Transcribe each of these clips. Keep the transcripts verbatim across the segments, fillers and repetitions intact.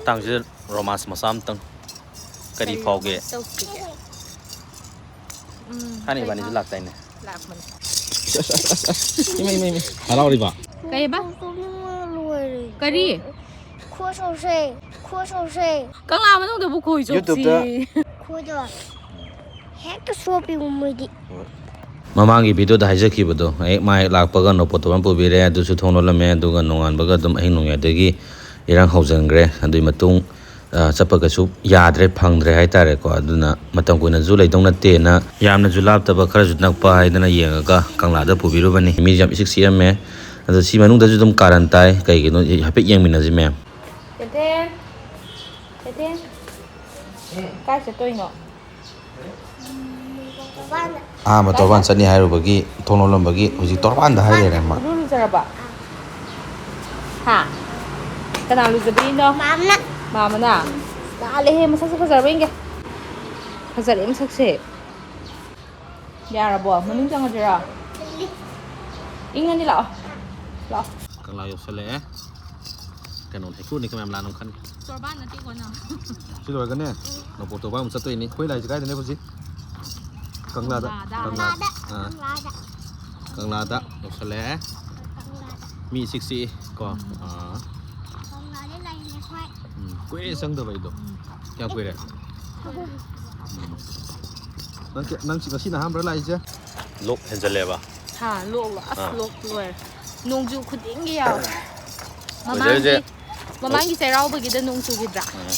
ꯌꯦꯟꯁꯥꯡꯁꯤꯗ romance ꯃꯆꯥ ꯑꯃꯇꯪ꯫ ꯀꯔꯤ ꯐꯥꯎꯒꯦ? ꯔꯣꯃꯥꯟꯁ ꯇꯧꯁꯤꯒꯦ? ꯎꯝ, ꯊꯥꯏꯅ ꯀꯩ ꯏꯕꯥꯅꯤꯁꯨ ꯐꯥꯎ-, ꯂꯥꯛꯇꯥꯏꯅꯦ꯫ ꯂꯥꯛꯄꯅꯦ꯫ ꯑꯁ, ꯑꯁ, ꯑꯁ, ꯑꯁ, ꯑꯁ꯫ ꯏꯃꯩ, ꯏꯃꯩ, ꯏꯃꯩ꯫ ꯍꯔꯥꯎꯔꯤꯕ? ꯀꯩꯕ? ꯅꯣꯛꯅꯤꯡꯕꯅ ꯂꯣꯏꯔꯦ꯫ ꯀꯔꯤ? ꯈꯣꯏ ꯆꯧꯁꯦ, ꯈꯣꯏ ꯆꯧꯁꯦ꯫ ꯀꯪꯂꯥ ꯃꯅꯨꯡꯗꯕꯨ ꯈꯣꯏ ꯆꯧꯁꯤ꯫ YouTube-ꯇ꯫ ꯈꯣꯏꯗꯣ ꯍꯦꯛꯇ ꯁꯣꯛꯄꯤꯕ ꯃꯣꯏꯗꯤ꯫ ꯃꯃꯥꯡꯒꯤ video-ꯗ ꯍꯥꯏꯖꯈꯤꯕꯗꯣ, ꯍꯦꯛ ꯃꯥ ꯍꯦꯛ ꯂꯥꯛꯄꯒ ꯅꯣꯡꯄꯣꯛꯇꯣꯕꯥꯟ ꯄꯨꯕꯤꯔꯦ, ꯑꯗꯨꯁꯨ ꯊꯣꯡ ꯂꯣꯜꯂꯝꯃꯦ, ꯑꯗꯨꯒ ꯅꯣꯡꯉꯥꯟꯕꯒ ꯑꯗꯨꯝ ꯑꯍꯤꯡ ꯅꯣꯡꯌꯥꯏꯗꯒꯤ ꯏꯔꯥꯡ ꯍꯧꯖꯤꯟꯈ꯭ꯔꯦ꯫ ꯑꯗꯨꯒꯤ ꯃꯇꯨꯡ, ꯑ, ꯆꯠꯄ ꯀꯩꯁꯨ ꯌꯥꯗ꯭ꯔꯦ, ꯐꯪꯗ꯭ꯔꯦ ꯍꯥꯏꯇꯥꯔꯦꯀꯣ꯫ ꯑꯗꯨꯅ ꯃꯇꯝ ꯀꯨꯏꯅꯁꯨ ꯂꯩꯗꯧ ꯅꯠꯇꯦꯅ, ꯌꯥꯝꯅꯁꯨ ꯂꯥꯞꯇꯕ, ꯈꯔꯁꯨ ꯅꯛꯄ ꯍꯥꯏꯗꯅ ꯌꯦꯡꯉꯒ ꯀꯪꯂꯥꯗ ꯄꯨꯕꯤꯔꯨꯕꯅꯤ꯫ ꯃꯤꯁꯨ ꯌꯥꯝ ꯏꯆꯤꯛ ꯆꯤꯛꯑꯝꯃꯦ꯫ ꯑꯗꯣ ꯁꯤ ꯃꯅꯨꯡꯗꯁꯨ ꯑꯗꯨꯝ ꯀꯥꯔꯟ ꯇꯥꯏ꯫ ꯀꯩꯒꯤꯅꯣ? ꯍꯥꯏꯐꯦꯠ ꯌꯦꯡꯃꯤꯟꯅꯁꯤ, ꯃꯦꯝ꯫ ꯇꯦꯇꯦ, ꯇꯦꯇꯦ, ꯀꯥꯏ ꯆꯠꯇꯣꯏꯅꯣ? ꯑꯍꯥꯟꯕ ꯇꯣꯔꯕꯥꯟ ꯆꯠꯅꯤ ꯍꯥꯏꯔꯨꯕꯒꯤ, ꯊꯣꯡ ꯂꯣꯜꯂꯝꯕꯒꯤ ꯍꯧꯖꯤꯛ ꯇꯣꯔꯕꯥꯟꯗ ꯍꯥꯏ ꯂꯩꯔꯦ ꯃꯥ꯫ ꯏꯔꯨ ꯂꯨꯖꯔꯕ? ꯍꯥ? ꯀꯅꯥ ꯂꯨꯖꯕꯤꯔꯤꯅꯣ? ꯃꯥꯝꯅ꯫ ꯃꯥꯝꯃꯅ? ꯅꯥꯜꯂꯦꯍꯦ, ꯃꯁꯛꯁꯦ ꯐꯖꯔꯕ ꯌꯦꯡꯒꯦ꯫ ꯐꯖꯔꯦ ꯃꯁꯛꯁꯦ꯫ ꯌꯥꯔꯕꯣ? ꯃꯅꯨꯡ ꯆꯪꯉꯁꯤꯔꯣ? ꯏꯪꯉꯗꯤ ꯂꯥꯛꯑꯣ꯫ ꯂꯥꯛꯑꯣ꯫ ꯀꯪꯂꯥ ꯌꯧꯁꯜꯂꯛꯑꯦ꯫ ꯀꯩꯅꯣ, ꯍꯩꯀ꯭ꯔꯨꯅꯤ ꯀꯃꯥꯏ ꯂꯥꯛꯅꯣ ꯈꯟ-꯫ ꯇꯣꯔꯕꯥꯟ ꯅꯠꯇꯦꯀꯣ ꯅꯪ꯫ ꯁꯤ ꯂꯣꯏꯔꯒꯅꯦ, ꯅꯣꯡꯄꯣꯛ ꯇꯣꯔꯕꯥꯟ ꯑꯃꯨꯛ ꯆꯠꯇꯣꯏꯅꯤ꯫ ꯑꯩꯈꯣꯏ ꯂꯥꯛꯏꯁꯦ ꯀꯥꯏꯗꯅꯦ ꯍꯧꯖꯤꯛ? ꯀꯪꯂꯥꯗ꯫ ꯀꯪꯂꯥꯗ꯫ ꯀꯪꯂꯥꯗ꯫ ꯑꯥ꯫ ꯀꯪꯂꯥꯗ꯫ ꯀꯪꯂꯥꯗ ꯌꯧꯁꯜꯂꯛꯑꯦ꯫ ꯀꯪꯂꯥꯗ꯫ ꯃꯤ ꯏꯆꯤꯛ ꯆꯤꯛꯏ ꯀꯣ꯫ ꯎꯝ꯫ ꯑꯥ꯫ ꯀꯪꯂꯥꯗ ꯂꯩꯔꯦ ꯑꯩꯈꯣꯏ꯫ ꯎꯝ꯫ ꯀꯨꯏꯔꯦ ꯆꯪꯗꯕ ꯑꯩꯗꯣ꯫ ꯎꯝ꯫ ꯀꯌꯥꯝ ꯀꯨꯏꯔꯦ? ꯎꯝ꯫ ꯅꯪ ꯀ-, ꯅꯪ ꯉꯁꯤꯅ ꯑꯍꯥꯟꯕꯔ ꯂꯥꯛꯏꯁꯦ? ꯂꯣꯛ ꯍꯦꯟꯖꯜꯂꯦꯕ꯫ ꯍꯥ, ꯂꯣꯛ ꯂꯣ-, ꯑꯁ, ꯑꯥ꯫ ꯂꯣꯛ ꯂꯣꯏꯔꯦ꯫ ꯅꯣꯡꯖꯨ ꯈꯨꯗꯤꯡꯒꯤ ꯌꯥꯎꯋꯦ꯫ ꯃꯃꯥꯡꯒꯤ, weather-ꯁꯦ ꯃꯃꯥꯡꯒꯤ ꯆꯩꯔꯥꯎꯕꯒꯤꯗ ꯅꯣꯡ ꯆꯨꯈꯤꯗ꯭ꯔꯥ? ꯎꯝ꯫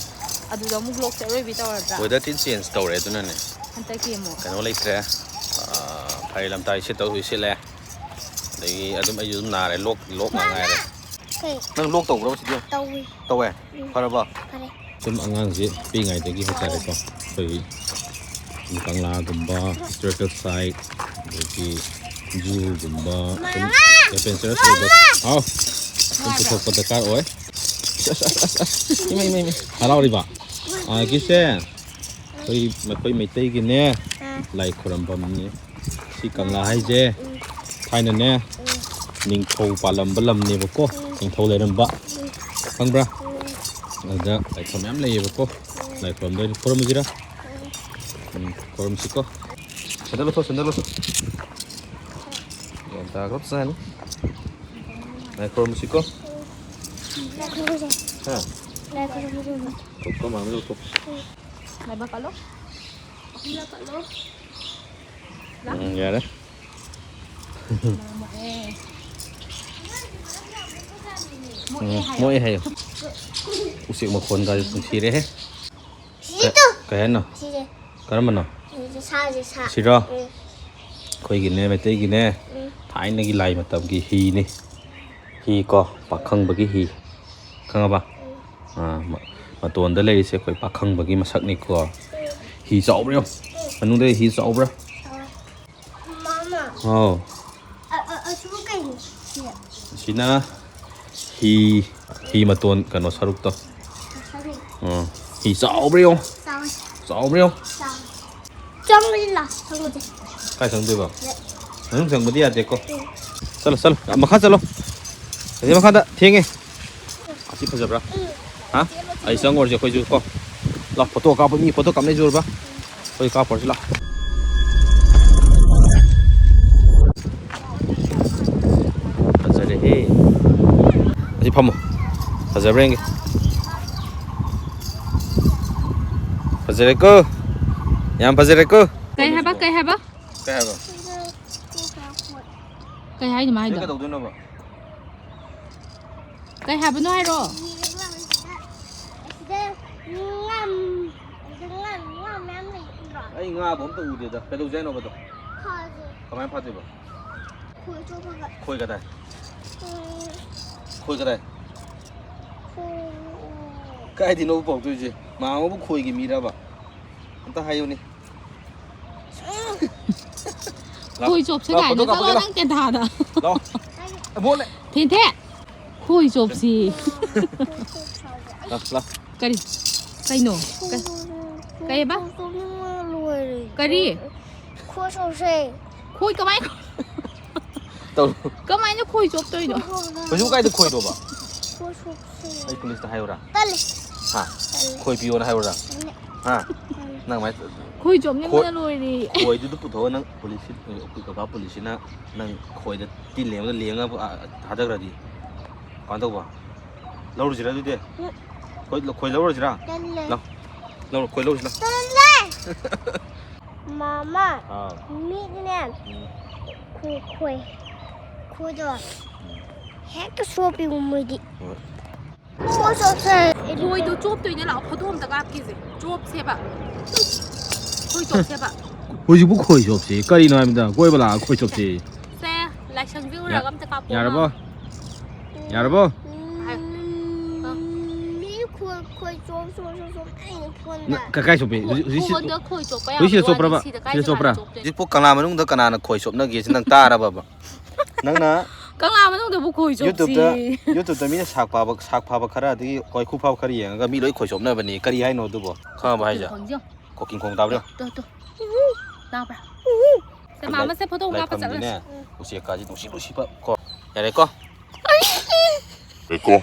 ꯑꯗꯨꯗ ꯑꯃꯨꯛ ꯂꯣꯛꯁꯦ ꯑꯔꯣꯏꯕꯤ ꯇꯧꯔꯗ꯭ꯔꯥ? Weather ꯊꯤ change ꯇꯧꯔꯦ ꯑꯗꯨꯅꯅꯦ꯫ ꯍꯟꯗꯛꯀꯤ ꯑꯃꯨꯛ꯫ ꯀꯩꯅꯣ ꯂꯩꯇ꯭ꯔꯦ꯫ ꯑꯥ, ꯐꯔꯦ ꯂꯝꯇꯥꯏ ꯁꯤꯠꯇꯧ ꯁꯤꯠꯂꯦ꯫ ꯑꯗꯒꯤ ꯑꯗꯨꯝ ꯑꯩꯁꯨ ꯑꯗꯨꯝ ꯅꯥꯔꯦ, ꯂꯣꯛ, ꯂꯣꯛ ꯉꯥꯛ ꯉꯥꯏꯔꯦ꯫ ꯀꯩ? ꯅꯪ ꯂꯣꯛ ꯇꯧꯕ꯭ꯔꯣ ꯁꯤꯗꯤ? ꯇꯧꯏ꯫ ꯇꯧꯋꯦ? ꯎꯝ꯫ ꯐꯔꯕꯣ? ꯐꯔꯦ꯫ ꯁꯨꯝ ꯑꯉꯥꯡꯁꯦ ꯄꯤꯛꯏꯉꯩꯗꯒꯤ ꯍꯥꯏꯇꯥꯔꯦꯀꯣ, ꯑꯩꯈꯣꯏꯒꯤ ꯀꯪꯂꯥꯒꯨꯝꯕ, historical site, ꯑꯗꯒꯤ zoo-ꯒꯨꯝꯕ, ꯁꯨꯝ ꯃꯃꯥ! Adventurous ꯑꯣꯏꯕ, ꯃꯃꯥ! ꯍꯥꯎ! ꯁꯨꯝ ꯅꯨꯡꯉꯥꯏꯕ꯭ꯔꯥ? ꯄꯨꯊꯣꯛꯄ ꯗꯔꯀꯥꯔ ꯑꯣꯏ꯫ ꯑꯁ, ꯑꯁ, ꯑꯁ, ꯑꯁ, ꯑꯁ! ꯏꯃꯩ, ꯏꯃꯩ, ꯏꯃꯩ! ꯍꯔꯥꯎꯔꯤꯕ? ꯑꯥ, ꯁꯤꯁꯦ ꯑꯩꯈꯣꯏ, ꯑꯩꯈꯣꯏ ꯃꯩꯇꯩꯒꯤꯅꯦ, ꯑꯥ꯫ ꯂꯥꯏ ꯈꯨꯔꯝꯐꯝꯅꯤ꯫ ꯁꯤ ꯀꯪꯂꯥ ꯍꯥꯏꯁꯦ ꯎꯝ꯫ ꯊꯥꯏꯅꯅꯦ, ꯎꯝ꯫ ꯅꯤꯡꯊꯧ ꯄꯥꯜꯂꯝꯕ ꯂꯝꯅꯦꯕꯀꯣ, ꯎꯝ꯫ ꯅꯤꯡꯊꯧ ꯂꯩꯔꯝꯕ꯫ ꯎꯝ꯫ ꯈꯪꯕ꯭ꯔꯥ? ꯎꯝ꯫ ꯑꯗꯨꯗ ꯂꯥꯏꯐꯝ ꯃꯌꯥꯝ ꯂꯩꯌꯦꯕꯀꯣ꯫ ꯂꯥꯏꯐꯝꯗ ꯑꯣꯏꯅ ꯈꯨꯔꯨꯝꯁꯤꯔꯥ? ꯎꯝ, ꯈꯨꯔꯨꯝꯁꯤꯀꯣ꯫ ꯁꯦꯟꯗꯜ ꯂꯧꯊꯣꯛ, ꯁꯦꯟꯗꯜ ꯂꯧꯊꯣꯛ꯫ ꯒ꯭ꯌꯥꯟ ꯇꯥꯈ꯭ꯔꯕꯖꯥꯠꯅꯤ꯫ ꯂꯥꯏ ꯈꯨꯔꯨꯝꯁꯤꯀꯣ꯫ ꯍꯥ? ꯂꯥꯏꯕꯛ ꯀꯠꯂꯣ꯫ ꯑꯍꯨꯝꯂꯛ ꯀꯠꯂꯣ꯫ ꯎꯝ, ꯌꯥꯔꯦ꯫ ꯎꯝ, ꯃꯣꯛꯑꯦ ꯍꯥꯏꯌꯣ꯫ ꯎꯆꯦꯛ ꯃꯈꯣꯟꯒꯁꯦ ꯅꯨꯡꯁꯤꯔꯦꯍꯦ꯫ ꯁꯤꯗꯣ꯫ ꯀꯩ ꯍꯥꯏꯅꯣ? ꯁꯤꯁꯦ꯫ ꯀꯔꯝꯕꯅꯣ? ꯁꯤꯁꯦ, ꯁꯥꯁꯦ, ꯁꯥ꯫ ꯁꯤꯔꯣ? ꯎꯝ꯫ ꯑꯩꯈꯣꯏꯒꯤꯅꯦ, ꯃꯩꯇꯩꯒꯤꯅꯦ, ꯎꯝ꯫ ꯊꯥꯏꯅꯒꯤ ꯂꯥꯏ ꯃꯇꯝꯒꯤ ꯍꯤꯅꯤ꯫ ꯍꯤ ꯀꯣ, ꯄꯥꯈꯪꯕꯒꯤ ꯍꯤ꯫ ꯈꯪꯉꯕ? ꯎꯝ꯫ ꯑꯥ, ꯃ-, ꯃꯇꯣꯟꯗ ꯂꯩꯔꯤꯁꯦ ꯑꯩꯈꯣꯏ ꯄꯥꯈꯪꯕꯒꯤ ꯃꯁꯛꯅꯤꯀꯣ꯫ ꯎꯝ꯫ ꯍꯤ ꯆꯥꯎꯕ꯭ꯔꯥ ꯌꯦꯡꯉꯣ꯫ ꯎꯝ꯫ ꯃꯅꯨꯡꯗ ꯍꯤ ꯆꯥꯎꯕ꯭ꯔꯥ? ꯆꯥꯎꯋꯦ꯫ ꯃꯥꯃ꯫ ꯍꯥꯎ꯫ ꯑ, ꯑ, ꯑꯁꯤꯕꯨ ꯀꯩꯅꯣ? ꯁꯤ꯫ ꯑꯁꯤꯅ ꯍꯤ, ꯍꯤ ꯃꯇꯣꯟ ꯀꯩꯅꯣ ꯁꯔꯨꯛꯇꯣ꯫ ꯁꯔꯨꯛ꯫ ꯑꯥ꯫ ꯍꯤ ꯆꯥꯎꯕ꯭ꯔꯥ ꯌꯦꯡꯉꯣ꯫ ꯆꯥꯎꯋꯦ꯫ ꯆꯥꯎꯕ꯭ꯔꯥ ꯌꯦꯡꯉꯣ꯫ ꯆꯥꯎꯋꯦ꯫ ꯆꯪꯕꯁꯤ ꯂꯥꯎ, ꯆꯪꯕꯁꯦ꯫ ꯀꯥꯏ ꯆꯪꯗꯣꯏꯕ? ꯌꯦ꯫ ꯃꯅꯨꯡ ꯆꯪꯕꯗꯤ ꯌꯥꯗꯦꯀꯣ꯫ ꯎꯝ꯫ ꯆꯠꯂꯣ, ꯆꯠꯂꯣ꯫ ꯑ, ꯃꯈꯥ ꯆꯠꯂꯣ꯫ ꯑꯁꯤ ꯃꯈꯥꯗ ꯊꯦꯡꯉꯦ꯫ ꯑꯁꯤ ꯐꯖꯕ꯭ꯔꯥ? ꯎꯝ꯫ ꯍꯥ? ꯑꯩ ꯆꯪꯉꯨꯔꯁꯦ ꯑꯩꯈꯣꯏꯁꯨ ꯀꯣ꯫ ꯂꯥꯎ, ꯐꯣꯇꯣ ꯀꯥꯞꯄ, ꯃꯤ ꯐꯣꯇꯣ ꯀꯥꯞꯅꯩꯁꯦ ꯎꯔꯕ? ꯑꯩꯈꯣꯏ ꯀꯥꯞꯄꯨꯔꯁꯤ ꯂꯥꯎ꯫ ꯐꯖꯔꯦꯍꯦ꯫ ꯑꯁꯤ ꯐꯝꯃꯣ꯫ ꯐꯖꯕ꯭ꯔꯥ ꯌꯦꯡꯒꯦ꯫ ꯐꯖꯔꯦꯀꯣ꯫ ꯌꯥꯝ ꯐꯖꯔꯦꯀꯣ꯫ ꯀꯩ ꯍꯥꯏꯕ? ꯀꯩ ꯍꯥꯏꯕ? ꯀꯩ ꯍꯥꯏꯕ? ꯀꯩ ꯍꯥꯏꯅꯣ ꯃꯥ ꯁꯤ ꯍꯥꯏꯗꯣ? ꯀꯩꯗꯧꯗꯣꯏꯅꯣꯕ? ꯀꯩ ꯍꯥꯏꯕꯅꯣ ꯍꯥꯏꯔꯣ꯫ ꯌꯦꯡꯉꯣ ꯁꯤꯗ, ꯁꯤꯗ ꯉꯥ, ꯁꯤꯗ ꯉꯥ, ꯉꯥ ꯃꯌꯥꯝ ꯂꯩ, ꯎꯕ꯭ꯔꯣ? ꯑꯩ ꯉꯥꯕꯨ ꯑꯝꯇ ꯎꯗꯦꯗ꯫ ꯀꯩꯗꯧꯁꯦ ꯍꯥꯏꯅꯣꯕ ꯑꯗꯣ? ꯐꯥꯁꯦ꯫ ꯀꯃꯥꯏꯅ ꯐꯥꯗꯣꯏꯕ? ꯈꯣꯏ ꯆꯣꯞꯄꯒ꯫ ꯈꯣꯏ ꯀꯗꯥꯏ? ꯎꯝ꯫ ꯈꯣꯏ ꯀꯗꯥꯏ? ꯈꯣꯏ, ꯎꯝ꯫ ꯀꯥꯏꯗꯩꯅꯣꯕ ꯄꯨꯔꯛꯇꯣꯏꯁꯦ? ꯃꯥꯝꯃꯕꯨ ꯈꯣꯏꯒꯤ ꯃꯤꯔꯕ? ꯑꯝꯇ ꯍꯥꯏꯌꯨꯅꯦ꯫ ꯂꯥꯎ, ꯈꯣꯏ ꯆꯣꯞꯁꯦ ꯂꯥꯎ, ꯀꯥꯏꯅ꯫ ꯐꯣꯇꯣ ꯆꯠꯂꯣ ꯀꯥꯞꯄꯒꯦ, ꯂꯥꯎ꯫ ꯅꯪ ꯇꯦꯟꯊꯥꯗ꯫ ꯂꯥꯎ꯫ ꯑꯦ, ꯕꯣꯜ ꯂꯩ꯫ ꯊꯦꯟꯊꯦ꯫ ꯈꯣꯏ ꯆꯣꯞꯁꯤ꯫ ꯂꯥꯎ, ꯂꯥꯎ꯫ ꯀꯔꯤ? ꯀꯩꯅꯣ? ꯀ-, ꯀꯩꯕ? ꯀꯔꯤ? ꯈꯣꯏ ꯆꯣꯞꯁꯦ꯫ ꯈꯣꯏ ꯀꯃꯥꯏ-, ꯇꯧ꯫ ꯀꯃꯥꯏꯅ ꯈꯣꯏ ꯆꯣꯞꯇꯣꯏꯅꯣ? ꯍꯧꯖꯤꯛ ꯀꯥꯏꯗ ꯈꯣꯏꯅꯣꯕ? ꯈꯣꯏ ꯑꯩ ꯄꯨꯂꯤꯁꯇ ꯍꯥꯏꯌꯨꯔꯥ? ꯇꯜꯂꯦ꯫ ꯍꯥ? ꯇꯜꯂꯦ꯫ ꯈꯣꯏ ꯄꯤꯌꯣꯅ ꯍꯥꯏꯌꯨꯔꯥ? ꯇꯜꯂꯦ꯫ ꯍꯥ? ꯇꯜꯂꯦ꯫ ꯅꯪ ꯃꯥꯏ ꯈꯣꯏ ꯆꯣꯞꯅꯤꯡꯕꯅ ꯈꯣꯏ-, ꯂꯣꯏꯔꯦ꯫ ꯈꯣꯏꯗꯨꯗ ꯄꯨꯊꯣꯛꯑ ꯅꯪ ꯄꯨꯂꯤꯁ, ꯑꯩꯈꯣꯏ ꯀꯀꯥ ꯄꯨꯂꯤꯁꯁꯤꯅ ꯅꯪ ꯈꯣꯏꯗ ꯇꯤꯟ ꯂꯦꯡꯕꯗ ꯂꯦꯡꯉꯒ, ꯑ, ꯊꯥꯗꯈ꯭ꯔꯗꯤ ꯀꯃꯥꯏꯅ ꯇꯧꯕ? ꯂꯧꯔꯨꯁꯤꯔꯥ ꯑꯗꯨꯗꯤ? ꯎꯝ꯫ ꯈꯣꯏ, ꯈꯣꯏ ꯂꯧꯔꯨꯁꯤꯔꯥ? ꯇꯜꯂꯦ꯫ ꯂꯧ-, ꯂꯧꯔꯣ, ꯈꯣꯏ ꯂꯧꯔꯨꯁꯤꯔꯥ? ꯇꯜꯂꯦ꯫ ꯃꯥꯃ, ꯍꯥꯎ꯫ ꯃꯤꯗꯤꯅꯦ, ꯎꯝ꯫ ꯈꯣꯏ, ꯈꯣꯏ, ꯈꯣꯏꯗꯣ ꯎꯝ꯫ ꯍꯦꯛꯇ ꯁꯣꯛꯄꯤꯒꯨꯝ ꯃꯣꯏꯗꯤ꯫ ꯍꯣꯏ꯫ ꯈꯣꯏ ꯆꯣꯞꯁꯦ꯫ ꯈꯣꯏꯗꯣ ꯆꯣꯞꯇꯣꯏꯅꯦ, ꯂꯥꯛꯑꯣ, ꯐꯣꯇꯣ ꯑꯝꯇ ꯀꯥꯞꯈꯤꯁꯦ꯫ ꯆꯣꯞꯁꯦꯕ꯫ ꯈꯣꯏ ꯆꯣꯞꯁꯦꯕ꯫ ꯍꯧꯖꯤꯛꯄꯨ ꯈꯣꯏ ꯆꯣꯞꯁꯦ ꯀꯔꯤꯅꯣ ꯍꯥꯏꯕꯗ? ꯀꯣꯏꯕ ꯂꯥꯛꯑ ꯈꯣꯏ ꯆꯣꯞꯁꯦ꯫ ꯁꯦ, ꯂꯥꯏꯁꯪꯁꯦ ꯎꯔꯒ ꯌꯥ-, ꯑꯝꯇ ꯀꯥꯞꯄꯣ, ꯌꯥꯔꯕꯣ? ꯃꯥ꯫ ꯌꯥꯔꯕꯣ? ꯍꯥꯏ꯫ ꯃꯤ ꯈꯣꯏ, ꯈꯣꯏ ꯆꯣꯞ, ꯆꯣꯞ, ꯆꯣꯞ, ꯆꯣꯞ, ꯑꯩꯅ ꯐꯣꯟꯗ꯫ ꯅ-, ꯀ-, ꯀꯥꯏ ꯆꯣꯞꯄꯤ? ꯍꯧꯖꯤꯛ, ꯍꯧꯖꯤꯛ ꯁꯤ-, ꯐꯣꯟꯗ ꯈꯣꯏ ꯆꯣꯞꯄ ꯍꯧꯖꯤꯛ ꯁꯤꯗ ꯌꯥꯕ꯭ꯔꯣ? ꯆꯣꯞꯄ꯭ꯔꯕ? ꯁꯤꯗ ꯀꯥꯏ ꯁꯤꯗ ꯖꯒꯥꯗ ꯆꯣꯞꯄ꯭ꯔꯥ? ꯆꯣꯞꯇꯣꯏꯅꯣ? ꯍꯧꯖꯤꯛꯄꯨ ꯀꯪꯂꯥ ꯃꯅꯨꯡꯗ ꯀꯅꯥꯅ ꯈꯣꯏ ꯆꯣꯞꯅꯒꯦꯁꯤ ꯅꯪ ꯇꯥꯔꯕꯕ? ꯅꯪꯅ ꯀꯪꯂꯥ ꯃꯅꯨꯡꯗꯕꯨ ꯈꯣꯏ ꯆꯣꯞꯁꯤ? YouTube-ꯇ, YouTube-ꯇ ꯃꯤꯅ ꯁꯥꯛ ꯐꯥꯕ, ꯁꯥꯛ ꯐꯥꯕ ꯈꯔ, ꯑꯗꯒꯤ ꯋꯥꯏꯈꯨ ꯐꯥꯕ ꯈꯔ ꯌꯦꯡꯉꯒ ꯃꯤ ꯂꯣꯏ ꯈꯣꯏ ꯆꯣꯞꯅꯕꯅꯤ꯫ ꯀꯔꯤ ꯍꯥꯏꯅꯣ ꯑꯗꯨꯕꯣ? ꯈꯪꯉꯕ ꯍꯥꯏꯁꯦ? ꯈꯣꯟꯁꯦ ꯌꯦꯡꯉꯣ꯫ ꯀꯣꯀꯤꯡ ꯈꯣꯡ ꯇꯥꯕ꯭ꯔꯥ? ꯇꯣ, ꯇꯣ꯫ ꯇꯥꯕ꯭ꯔꯥ? ꯁꯦ, ꯃꯥꯃꯁꯦ ꯐꯣꯇꯣ ꯑꯃ ꯀꯥꯞꯄ ꯂꯥꯏꯐꯝꯒꯤꯅꯦ, ꯆꯠꯂꯁꯤ꯫ ꯎꯝ꯫ ꯎꯆꯦꯛꯀꯥꯁꯦ ꯅꯨꯡꯁꯤ ꯅꯨꯡꯁꯤꯕ ꯀꯣ꯫ ꯌꯥꯔꯦꯀꯣ? ꯌꯥꯔꯦꯀꯣ?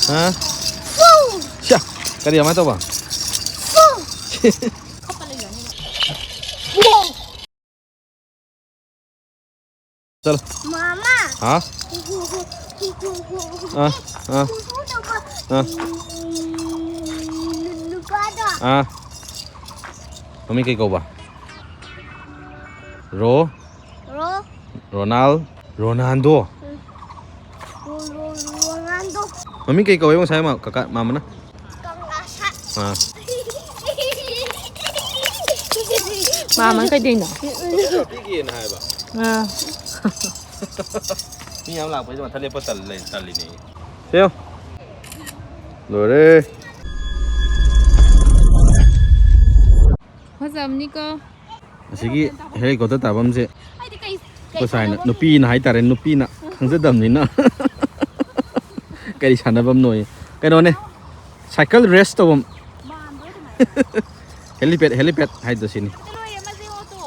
ꯍꯥ? ꯁ꯭ꯌꯥ! ꯀꯔꯤ ꯑꯗꯨꯃꯥꯏꯅ ꯇꯧꯕ? ꯆꯠꯂꯣ꯫ ꯃꯥꯃ꯫ ꯍꯥ? ꯑꯥ, ꯑꯥ, ꯑꯥ꯫ ꯅꯨꯄꯥꯗꯣ꯫ ꯑꯥ꯫ ꯃꯃꯤꯡ ꯀꯩ ꯀꯧꯕ? ꯔꯣ? ꯔꯣ? ꯔꯣꯅꯥꯜ-, ꯔꯣꯅꯥꯜꯗꯣ? ꯎꯝ꯫ ꯔꯣ-, ꯔꯣ-, ꯔꯣꯅꯥꯜꯗꯣ꯫ ꯃꯃꯤꯡ ꯀꯩ ꯀꯧꯋꯦꯕ ꯉꯁꯥꯏ ꯃꯥ-, ꯀꯀꯥ, ꯃꯥꯃꯅ? ꯀꯪꯂꯥ ꯁꯥ-, ꯑꯥ꯫ ꯃꯥꯃꯅ ꯀꯩꯗꯩꯅꯣ? ꯄꯤꯒꯦꯅ ꯍꯥꯏꯕ꯫ ꯑꯥ꯫ ꯃꯤ ꯌꯥꯝ ꯂꯥꯛꯄꯁꯤꯗ ꯃꯊꯟ ꯂꯦꯞꯄ ꯇꯜ-, ꯂꯩ-, ꯇꯜꯂꯤꯅꯦ꯫ ꯁꯦ ꯌꯦꯡꯉꯣ꯫ ꯂꯣꯏꯔꯦ꯫ ꯐꯖꯕꯅꯤꯀꯣ꯫ ꯑꯁꯤꯒꯤ ꯍꯦꯂꯤꯀꯣꯞꯇꯔ ꯇꯥꯐꯝꯁꯦ ꯑꯩꯈꯣꯏ ꯁꯥꯏꯅ, ꯅꯨꯄꯤꯅ ꯍꯥꯏꯇꯥꯔꯦ, ꯅꯨꯄꯤꯅ ꯈꯪꯖꯗꯕꯅꯤꯅ꯫ ꯀꯔꯤ ꯁꯥꯟꯅꯐꯝꯅꯣꯌꯦ? ꯀꯩꯅꯣꯅꯦ, ꯁꯥꯏꯀꯜ ꯔꯦꯁ ꯇꯧꯐꯝ꯫ ꯃꯥꯟꯕ꯭ꯔꯣ ꯑꯗꯨꯃꯥꯏꯅ? ꯍꯦꯂꯤꯄꯦꯗ, ꯍꯦꯂꯤꯄꯦꯗ ꯍꯥꯏꯗꯣ ꯁꯤꯅꯤ꯫ ꯑꯗꯨ ꯂꯣꯏꯔꯦ, ꯑꯃꯁꯦ ꯌꯦꯡꯉꯣ ꯇꯣ꯫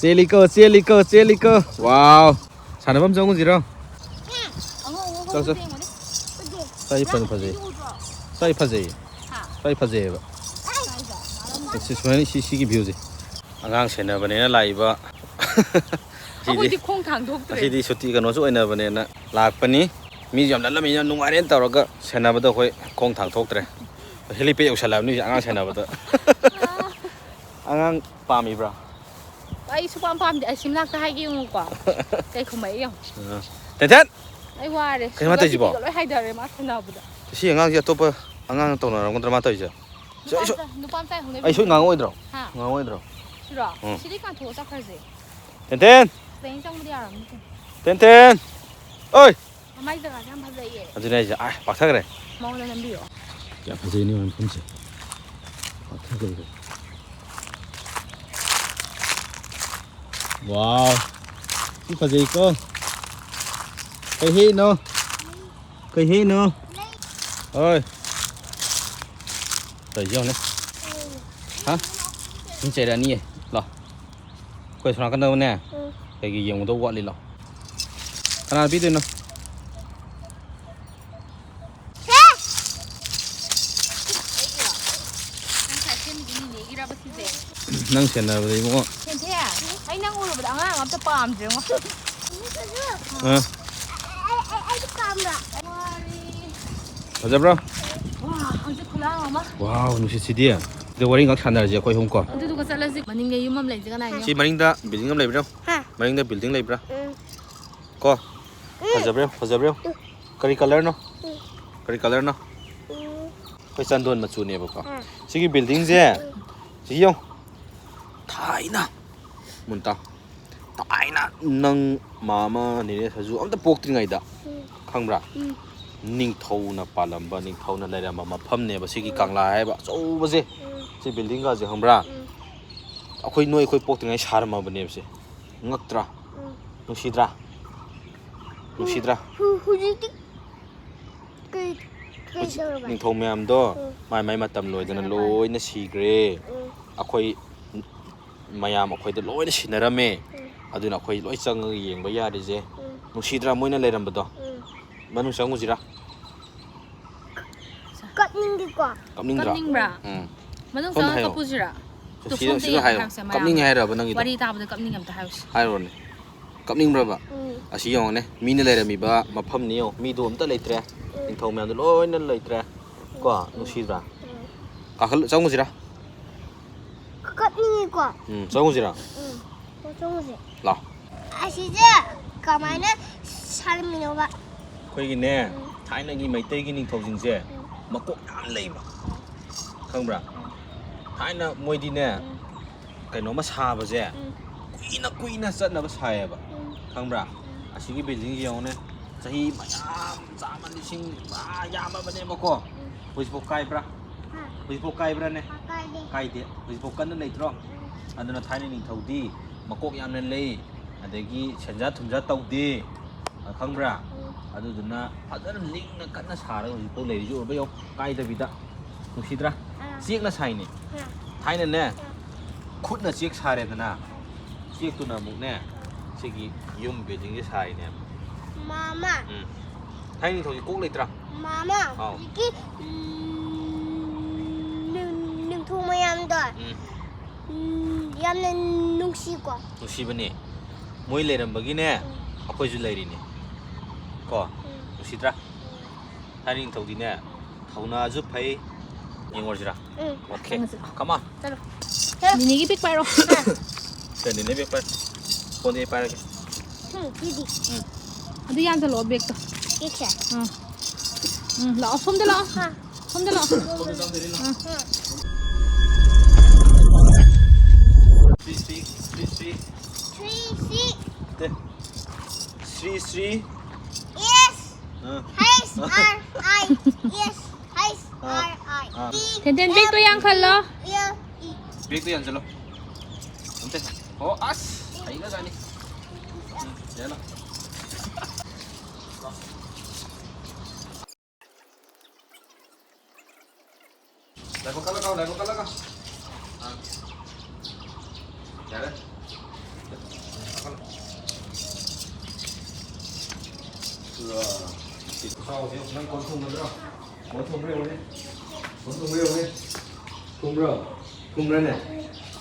ꯆꯦꯜꯂꯤꯀꯣ, ꯆꯦꯜꯂꯤꯀꯣ, ꯆꯦꯜꯂꯤꯀꯣ꯫ ꯋꯥꯎ꯫ ꯁꯥꯟꯅꯐꯝ ꯆꯪꯉꯨꯁꯤꯔꯣ? ꯑꯉꯧ ꯑꯉꯧꯕ ꯆꯪ, ꯆꯪ꯫ ꯌꯦꯡꯉꯨꯅꯦ꯫ ꯁ꯭ꯋꯥꯏ ꯐꯖ ꯐꯖꯩ꯫ ꯎꯗ꯭ꯔꯣ? ꯁ꯭ꯋꯥꯏ ꯐꯖꯩ꯫ ꯍꯥ? ꯁ꯭ꯋꯥꯏ ꯐꯖꯩꯌꯦꯕ꯫ ꯀꯥꯏꯗ? ꯁꯤ ꯁꯨꯃꯥꯏꯅ ꯁꯤ ꯁꯤꯒꯤ ꯚ꯭ꯌꯨꯁꯦ꯫ ꯑꯉꯥꯡ ꯁꯦꯟꯅꯕꯅꯦꯅ ꯂꯥꯛꯏꯕ꯫ ꯑꯁꯤꯗꯤ ꯑꯩꯈꯣꯏꯗꯤ ꯈꯣꯡ ꯊꯥꯡꯗꯣꯛꯇ꯭ꯔꯦ꯫ ꯑꯁꯤꯗꯤ ꯁꯨꯇꯤ ꯀꯩꯅꯣꯁꯨ ꯑꯣꯏꯅꯕꯅꯦꯅ ꯂꯥꯛꯄꯅꯤ꯫ ꯃꯤꯁꯨ ꯌꯥꯝ ꯂꯜꯂꯝꯃꯤ, ꯌꯥꯝ ꯅꯨꯡꯉꯥꯏꯔꯦꯅ ꯇꯧꯔꯒ ꯁꯦꯟꯅꯕꯗ ꯑꯩꯈꯣꯏ ꯈꯣꯡ ꯊꯥꯡꯗꯣꯛꯇ꯭ꯔꯦ꯫ ꯍꯦꯂꯤꯄꯦꯗ ꯌꯧꯁꯜꯂꯛꯑꯕꯅꯤ ꯍꯧꯖꯤꯛ ꯑꯉꯥꯡ ꯁꯦꯟꯅꯕꯗ꯫ ꯑꯉꯥꯡ ꯄꯥꯝꯃꯤꯕ꯭ꯔꯥ? ꯑꯩ ꯁꯨꯄꯥꯝ ꯄꯥꯝꯗꯦ꯫ ꯑꯩ ꯁꯤꯝꯂꯥꯛꯇ ꯍꯥꯏꯒꯦ ꯌꯦꯡꯉꯨꯀꯣ꯫ ꯀꯩ ꯈꯨꯝꯃꯛꯏ ꯌꯦꯡꯉꯣ꯫ ꯑ꯫ ꯇꯦꯟꯊꯦꯟ! ꯑꯩ ꯋꯥꯔꯦ꯫ ꯀꯩꯅꯣ ꯃꯥ ꯇꯧꯔꯤꯁꯤꯕꯣ? ꯁꯨꯒꯔ ꯕꯤꯄꯤꯒ ꯂꯣꯏ ꯍꯥꯏꯊꯔꯦ ꯃꯥ ꯁꯦꯟꯅꯕꯗ꯫ ꯁꯤ ꯑꯉꯥꯡꯁꯦ ꯑꯇꯣꯞꯄ ꯑꯉꯥꯡꯅ ꯇꯧꯅꯔꯝꯒꯗ꯭ꯔꯥ ꯃꯥ ꯇꯧꯔꯤꯁꯦ? ꯁꯤ ꯑꯩ ꯁꯣꯏ-, ꯅꯨꯄꯥ ꯃꯆꯥ ꯍꯧꯅꯕꯤ꯫ ꯑꯩ ꯁꯣꯏ ꯉꯥꯡꯉꯛꯑꯣꯏꯗ꯭ꯔꯣ? ꯍꯥ? ꯉꯥꯡꯉꯛꯑꯣꯏꯗ꯭ꯔꯣ? ꯁꯤꯔꯣ? ꯎꯝ꯫ ꯁꯤꯗꯤ ꯀꯥꯟꯊꯣꯛꯑ ꯆꯠꯈ꯭ꯔꯁꯦ꯫ ꯇꯦꯟꯊꯦꯟ! ꯁꯤꯗꯩ ꯆꯪꯕꯗꯤ ꯌꯥꯔꯝꯅꯤ꯫ ꯇꯦꯟꯊꯦꯟ! ꯑꯣꯏ! ꯃꯃꯥꯏ ꯖꯒꯥꯁꯦ ꯌꯥꯝ ꯐꯖꯩꯌꯦ꯫ ꯑꯗꯨꯅꯦ ꯑꯩꯁꯦ, ꯑꯥ, ꯄꯥꯛꯊꯈ꯭ꯔꯦ꯫ ꯃꯉꯣꯟꯗ ꯅꯝꯕꯤꯔꯛꯑꯣ꯫ ꯌꯥꯝ ꯐꯖꯩꯅꯦ ꯃꯐꯝꯁꯦ꯫ ꯄꯥꯛꯊꯈ꯭ꯔꯦ꯫ ꯋꯥꯎ! ꯁꯤ ꯐꯖꯩꯀꯣ? ꯀꯩ ꯍꯦꯛꯏꯅꯣ? ꯀꯩ ꯍꯦꯛꯏꯅꯣ? ꯍꯣꯏ꯫ ꯇꯧꯔꯤꯁꯦ ꯌꯦꯡꯉꯨꯅꯦ꯫ ꯍꯥ? ꯃꯤ ꯆꯩꯔꯛꯑꯅꯤꯌꯦ꯫ ꯂꯥꯎ꯫ ꯑꯩꯈꯣꯏ ꯁꯣꯝ ꯅꯥꯀꯟꯗꯅꯦ꯫ ꯎꯝ꯫ ꯀꯩꯒꯤ ꯌꯦꯡꯉꯨꯗꯧ ꯋꯥꯠꯂꯤ ꯂꯥꯎ꯫ ꯀꯅꯥ ꯄꯤꯗꯣꯏꯅꯣ? ꯅꯪ ꯁꯦꯟꯅꯕꯗ ꯏꯕꯨꯡꯉꯣ꯫ ꯁꯦꯟꯊꯦ, ꯑꯩ ꯅꯪ ꯎꯔꯨꯕꯗ ꯑꯉꯥꯡ ꯑꯝꯇ ꯄꯥꯝꯗ꯭ꯔꯦꯉꯣ꯫ ꯑ꯫ ꯐꯖꯕ꯭ꯔꯣ? ꯋꯥ, ꯍꯧꯖꯤꯛ ꯈꯨꯂꯥꯡ ꯑꯃ꯫ ꯋꯥꯎ, ꯅꯨꯡꯁꯤꯠꯁꯤꯗꯤ꯫ ꯑꯗꯨ ꯋꯥꯔꯤ ꯉꯥꯛ ꯁꯥꯟꯅꯔꯁꯦ ꯑꯩꯈꯣꯏ ꯑꯍꯨꯝ ꯀꯣ꯫ ꯑꯗꯨꯗꯨꯒ ꯆꯠꯂꯁꯤ꯫ ꯃꯅꯤꯡꯗ ꯌꯨꯝ ꯑꯃ ꯂꯩꯁꯦ ꯀꯅꯥꯏꯅꯣ? ꯁꯤ ꯃꯅꯤꯡꯗ building ꯑꯃ ꯂꯩꯕ꯭ꯔꯣ? ꯍꯥ? ꯃꯅꯤꯡꯗ building ꯂꯩꯕ꯭ꯔꯥ? ꯎꯝ꯫ ꯀꯣ? ꯐꯖꯕ꯭ꯔꯣ? ꯐꯖꯕ꯭ꯔꯣ? ꯀꯔꯤ colourꯅꯣ? ꯎꯝ꯫ ꯀꯔꯤ colourꯅꯣ? ꯎꯝ꯫ ꯑꯩꯈꯣꯏ ꯆꯟꯗꯣꯟ ꯃꯆꯨꯅꯦꯕꯀꯣ꯫ ꯎꯝ꯫ ꯁꯤꯒꯤ buildingꯁꯦ, ꯎꯝ꯫ ꯁꯤ ꯌꯦꯡꯉꯨ꯫ ꯊꯥꯏꯅ, ꯃꯨꯟꯇꯥ, ꯊꯥꯏꯅ ꯅꯪ ꯃꯥꯃ, ꯅꯦꯅꯦ ꯁꯖꯨ ꯑꯝꯇ ꯄꯣꯛꯇ꯭ꯔꯤꯉꯩꯗ, ꯎꯝ꯫ ꯈꯪꯕ꯭ꯔꯥ? ꯎꯝ꯫ ꯅꯤꯡꯊꯧꯅ ꯄꯥꯜꯂꯝꯕ, ꯅꯤꯡꯊꯧꯅ ꯂꯩꯔꯝꯕ ꯃꯐꯝꯅꯦꯕ ꯁꯤꯒꯤ ꯎꯝ꯫ ꯀꯪꯂꯥ ꯍꯥꯏꯕ ꯑꯆꯧꯕꯁꯦ꯫ ꯎꯝ꯫ ꯁꯤ buildingꯒꯁꯦ ꯈꯪꯕ꯭ꯔꯥ? ꯎꯝ꯫ ꯑꯩꯈꯣꯏ, ꯅꯣꯏ ꯑꯩꯈꯣꯏ ꯄꯣꯛꯇ꯭ꯔꯤꯉꯩ ꯁꯥꯔꯝꯃꯕꯅꯦꯕ ꯁꯦ꯫ ꯉꯛꯇ꯭ꯔꯥ? ꯎꯝ꯫ ꯅꯨꯡꯁꯤꯗ꯭ꯔꯥ? ꯅꯨꯡꯁꯤꯗ꯭ꯔꯥ? ꯍꯨ-, ꯍꯧꯖꯤꯛꯇꯤ ꯀꯩ, ꯀꯩ ꯍꯧꯖꯤꯛ ꯇꯧꯔꯕ? ꯅꯤꯡꯊꯧ ꯃꯌꯥꯝꯗꯣ ꯎꯝ꯫ ꯃꯥꯏ ꯃꯥꯏ ꯃꯇꯝ ꯂꯣꯏꯗꯅ ꯂꯣꯏꯅ ꯁꯤꯈ꯭ꯔꯦ꯫ ꯎꯝ꯫ ꯑꯩꯈꯣꯏ ꯃꯌꯥꯝ ꯑꯩꯈꯣꯏꯗ ꯂꯣꯏꯅ ꯁꯤꯟꯅꯔꯝꯃꯦ꯫ ꯎꯝ꯫ ꯑꯗꯨꯅ ꯑꯩꯈꯣꯏ ꯂꯣꯏ ꯆꯪꯉꯒ ꯌꯦꯡꯕ ꯌꯥꯔꯤꯁꯦ꯫ ꯎꯝ꯫ ꯅꯨꯡꯁꯤꯗ꯭ꯔꯥ ꯃꯣꯏꯅ ꯂꯩꯔꯝꯕꯗꯣ? ꯎꯝ꯫ ꯃꯅꯨꯡ ꯆꯪꯉꯨꯁꯤꯔꯥ? ꯀꯞꯅꯤꯡꯉꯤꯀꯣ꯫ ꯀꯞꯅꯤꯡꯗ꯭ꯔꯥ? ꯀꯞꯅꯤꯡꯕ꯭ꯔꯥ? ꯎꯝ꯫ ꯃꯅꯨꯡ ꯁꯣꯝꯗ ꯆꯪꯉꯒ ꯍꯥꯏꯌꯣ꯫ ꯀꯞꯄꯨꯁꯤꯔꯥ? ꯁꯣ- ꯁꯤꯗ- ꯁꯤꯗ ꯍꯥꯏꯌꯣ꯫ ꯀꯞꯅꯤꯡꯉꯦ ꯍꯥꯏꯔꯕ ꯅꯪꯒꯤꯗꯣ? ꯋꯥꯔꯤ ꯇꯥꯕꯗ ꯀꯞꯅꯤꯡꯉꯦ ꯑꯝꯇ ꯍꯥꯏꯔꯨꯁꯤ꯫ ꯍꯥꯏꯔꯨꯔꯅꯦ꯫ ꯀꯞꯅꯤꯡꯕ꯭ꯔꯕ? ꯎꯝ꯫ ꯑꯁꯤ ꯌꯦꯡꯉꯣꯅꯦ, ꯃꯤꯅ ꯂꯩꯔꯝꯃꯤꯕ ꯃꯐꯝꯅꯤ ꯌꯦꯡꯉꯣ꯫ ꯃꯤꯗꯣ ꯑꯝꯇ ꯂꯩꯇ꯭ꯔꯦ꯫ ꯅꯤꯡꯊꯧ ꯃꯌꯥꯝꯗꯣ ꯂꯣꯏꯅ ꯂꯩꯇ꯭ꯔꯦ꯫ ꯀꯣ, ꯅꯨꯡꯁꯤꯗ꯭ꯔꯥ? ꯀꯥꯈꯠ- ꯆꯪꯉꯨꯁꯤꯔꯥ? ꯀꯞꯅꯤꯡꯉꯤꯀꯣ꯫ ꯎꯝ, ꯆꯪꯉꯨꯁꯤꯔꯥ? ꯎꯝ꯫ ꯆꯪꯉꯨꯁꯦ꯫ ꯂꯥꯛꯑꯣ꯫ ꯑꯁꯤꯁꯦ ꯀꯃꯥꯏꯅ ꯁꯥꯔꯝꯃꯤꯅꯣꯕ? ꯑꯩꯈꯣꯏꯒꯤꯅꯦ, ꯊꯥꯏꯅꯒꯤ ꯃꯩꯇꯩꯒꯤ ꯅꯤꯡꯊꯧꯁꯤꯡꯁꯦ ꯃꯀꯣꯛ ꯌꯥꯝ ꯂꯩꯕ, ꯈꯪꯕ꯭ꯔꯥ? ꯊꯥꯏꯅ ꯃꯣꯏꯗꯤꯅꯦ, ꯀꯩꯅꯣꯝꯃ ꯁꯥꯕꯁꯦ ꯀꯨꯏꯅ ꯀꯨꯏꯅ ꯆꯠꯅꯕ ꯁꯥꯏꯌꯦꯕ, ꯈꯪꯕ꯭ꯔꯥ? ꯑꯁꯤꯒꯤ ꯕꯤꯜꯗꯤꯡꯁꯦ ꯌꯦꯡꯉꯨꯅꯦ, ꯆꯍꯤ ꯃꯌꯥꯝ ꯆꯥꯝꯃ ꯂꯤꯁꯤꯡ ꯄꯨꯔꯥ ꯌꯥꯝꯃꯕꯅꯦꯕꯀꯣ꯫ ꯍꯧꯖꯤꯛꯐꯥꯎ ꯀꯥꯏꯕ꯭ꯔꯥ? ꯍꯧꯖꯤꯛꯐꯥꯎ ꯀꯥꯏꯕ꯭ꯔꯥꯅꯦ? ꯀꯥꯏꯗꯦ꯫ ꯀꯥꯏꯗꯦ꯫ ꯍꯧꯖꯤꯛꯐꯥꯎ ꯀꯟꯅ ꯂꯩꯇ꯭ꯔꯣ? ꯑꯗꯨꯅ ꯊꯥꯏꯅ ꯅꯤꯡꯊꯧꯗꯤ ꯃꯀꯣꯛ ꯌꯥꯝꯅ ꯂꯩ, ꯑꯗꯒꯤ ꯁꯦꯟꯖꯥ ꯊꯨꯝꯖꯥ ꯇꯧꯗꯦ, ꯑ, ꯈꯪꯕ꯭ꯔꯥ? ꯑꯗꯨꯗꯨꯅ ꯐꯖꯅ ꯂꯤꯡꯅ ꯀꯟꯅ ꯁꯥꯔꯒ ꯍꯧꯖꯤꯛꯐꯥꯎ ꯂꯩꯔꯤꯁꯤ ꯎꯔꯕ ꯌꯦꯡꯉꯣ, ꯀꯥꯏꯗꯕꯤꯗ꯫ ꯅꯨꯡꯁꯤꯗ꯭ꯔꯥ? ꯆꯦꯛꯅ ꯁꯥꯏꯅꯦ꯫ ꯊꯥꯏꯅꯅꯦ, ꯈꯨꯠꯅ ꯆꯦꯛ ꯁꯥꯔꯦꯗꯅ, ꯆꯦꯛꯇꯨꯅ ꯑꯃꯨꯛꯅꯦ, ꯁꯤꯒꯤ ꯌꯨꯝ ꯕꯤꯜꯗꯤꯡꯁꯦ ꯁꯥꯔꯤꯅꯦꯕ꯫ ꯃꯥꯃ꯫ ꯎꯝ꯫ ꯊꯥꯏꯅ ꯅꯤꯡꯊꯧꯁꯦ ꯀꯣꯛ ꯂꯩꯇ꯭ꯔꯥ? ꯃꯥꯃ꯫ ꯍꯥꯎ꯫ ꯍꯧꯖꯤꯛꯀꯤ ꯅꯤꯡꯊꯧ ꯃꯌꯥꯝꯗꯣ ꯎꯝ꯫ ꯌꯥꯝꯅ ꯅꯨꯡꯁꯤꯀꯣ꯫ ꯅꯨꯡꯁꯤꯕꯅꯦ꯫ ꯃꯣꯏ ꯂꯩꯔꯝꯕꯒꯤꯅꯦ, ꯑꯩꯈꯣꯏꯁꯨ ꯂꯩꯔꯤꯅꯦ꯫ ꯀꯣ? ꯅꯨꯡꯁꯤꯗ꯭ꯔꯥ? ꯊꯥꯏꯅ ꯅꯤꯡꯊꯧꯗꯤꯅꯦ, ꯊꯧꯅꯥꯁꯨ ꯐꯩ꯫ ꯌꯦꯡꯉꯨꯔꯁꯤꯔꯥ? ꯎꯝ꯫ Okay. Come on. ꯆꯠꯂꯣ꯫ ꯅꯤꯅꯦꯒꯤ ꯕꯦꯛ ꯄꯥꯏꯔꯣ꯫ ꯁꯦ, ꯅꯤꯅꯦ ꯕꯦꯛ ꯄꯥꯏ꯫ ꯐꯣꯟꯗꯤ ꯑꯩ ꯄꯥꯏꯔꯒꯦ꯫ ꯎꯝ, ꯁꯤꯗꯤ꯫ ꯑꯗꯨ ꯌꯥꯟꯁꯤꯜꯂꯣ ꯕꯦꯛꯇꯣ꯫ ꯄꯤꯛꯁꯦ꯫ ꯎꯝ꯫ ꯎꯝ, ꯂꯥꯛꯑꯣ꯫ ꯁꯣꯝꯗ ꯂꯥꯛꯑꯣ꯫ ꯍꯥ꯫ ꯁꯣꯝꯗ ꯂꯥꯛꯑꯣ꯫ ꯁꯣꯝꯗ ꯆꯪꯗꯣꯏꯅꯤ ꯂꯥꯛꯑꯣ꯫ ꯁ꯭ꯔꯤ ꯁ꯭ꯔꯤ, ꯁ꯭ꯔꯤ ꯁ꯭ꯔꯤ꯫ ꯊ꯭ꯔꯤ ꯁꯤ꯫ ꯅꯠꯇꯦ꯫ ꯁ꯭ꯔꯤ ꯁ꯭ꯔꯤ꯫ ꯑꯦꯁ꯫ ꯑꯥ꯫ ꯍꯩꯁ ꯑꯥꯔ ꯑꯥꯏ꯫ ꯑꯦꯁ꯫ ꯍꯩꯁ ꯑꯥꯔ ꯑꯥꯏ꯫ ꯑꯥ꯫ ꯊꯦꯟꯊꯦꯟ ꯕꯦꯛꯇꯣ ꯌꯥꯡꯈꯠꯂꯣ꯫ ꯑꯦꯜ ꯏ꯫ ꯕꯦꯛꯇꯣ ꯌꯥꯟꯁꯤꯜꯂꯣ꯫ ꯑꯝꯇ꯫ ꯑꯣ, ꯑꯁ꯫ ꯍꯩꯒꯖꯥꯠꯅꯤ꯫ ꯎꯝ, ꯌꯥꯜꯂꯣ꯫ ꯂꯥꯏꯕꯛ ꯀꯜꯂꯒ, ꯂꯥꯏꯕꯛ ꯀꯜꯂꯒ꯫ ꯑꯥ꯫ ꯌꯥꯔꯦ꯫ ꯀꯜꯂꯣ꯫ ꯅꯪ ꯀꯣꯟ ꯊꯨꯝꯒꯗ꯭ꯔꯣ? ꯀꯣꯟ ꯊꯨꯝꯕ꯭ꯔꯥ ꯌꯦꯡꯉꯨꯅꯦ꯫ ꯀꯣꯟ ꯊꯨꯝꯕ꯭ꯔꯥ ꯌꯦꯡꯉꯨꯅꯦ꯫ ꯊꯨꯝꯕ꯭ꯔꯣ? ꯊꯨꯝꯕ꯭ꯔꯅꯦ?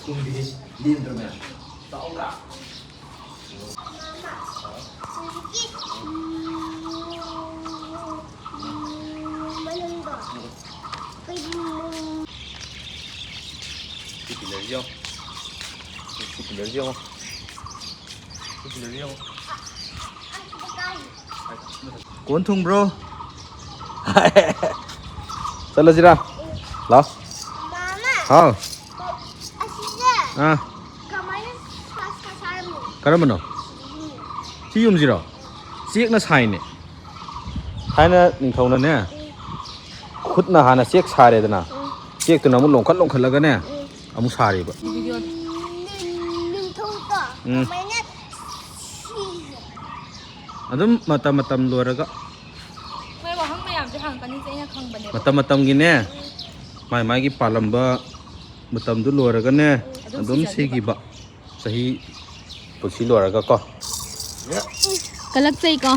ꯊꯨꯝꯗꯤ ꯂꯦꯝꯗ꯭ꯔꯃꯦ꯫ ꯆꯥꯎꯗ꯭ꯔꯥ? ꯁꯤ ꯄꯤꯂꯔꯁꯤ ꯌꯦꯡꯉꯣ꯫ ꯁꯤ ꯄꯤꯂꯔꯁꯤ ꯌꯦꯡꯉꯣ꯫ ꯁꯤ ꯄꯤꯂꯔꯁꯤ ꯌꯦꯡꯉꯣ꯫ ꯀꯣꯟ ꯊꯨꯡꯕ꯭ꯔꯣ? ꯆꯠꯂꯁꯤꯔꯥ? ꯂꯥꯎ꯫ ꯃꯥꯃ, ꯍꯥꯎ꯫ ꯑꯁꯤꯁꯦ ꯑꯥ꯫ ꯀꯃꯥꯏꯅ ꯁꯥ-, ꯁꯥ-, ꯁꯥꯔꯝꯃꯤꯅꯣ? ꯀꯔꯝꯕꯅꯣ? ꯁꯤ ꯌꯨꯝꯁꯤꯔꯣ? ꯆꯦꯛꯅ ꯁꯥꯏꯅꯦ꯫ ꯊꯥꯏꯅ ꯅꯤꯡꯊꯧꯅꯅꯦ, ꯈꯨꯠꯅ ꯍꯥꯟꯅ ꯆꯦꯛ ꯁꯥꯔꯦꯗꯅ, ꯎꯝ꯫ ꯆꯦꯛꯇꯨꯅ ꯑꯃꯨꯛ ꯂꯣꯡꯈꯠ ꯂꯣꯡꯈꯠꯂꯒꯅꯦ, ꯎꯝ꯫ ꯑꯃꯨꯛ ꯁꯥꯔꯤꯕ꯫ ꯅꯤꯡ-, ꯅꯤꯡꯊꯧꯗꯣ ꯎꯝ꯫ ꯀꯃꯥꯏꯅ ꯁꯤꯒꯦ? ꯑꯗꯨꯝ ꯃꯇꯝ ꯃꯇꯝ ꯂꯣꯏꯔꯒ꯫ ꯃꯣꯏ ꯋꯥꯍꯪ ꯃꯌꯥꯝꯁꯦ ꯍꯪꯉꯛꯀꯅꯤꯁꯦ ꯑꯩꯅ ꯈꯪꯕꯅꯦꯕ꯫ ꯃꯇꯝ ꯃꯇꯝꯒꯤꯅꯦ, ꯃꯥꯏ ꯃꯥꯒꯤ ꯄꯥꯜꯂꯝꯕ ꯃꯇꯝꯗꯨ ꯂꯣꯏꯔꯒꯅꯦ, ꯑꯗꯨꯝ ꯑꯗꯨꯝ ꯁꯤꯖꯈꯤꯕ꯫ ꯁꯤꯈꯤꯕ꯫ ꯆꯍꯤ ꯄꯨꯟꯁꯤ ꯂꯣꯏꯔꯒ ꯀꯣ꯫ ꯀꯜꯂꯛꯆꯩꯀꯣ꯫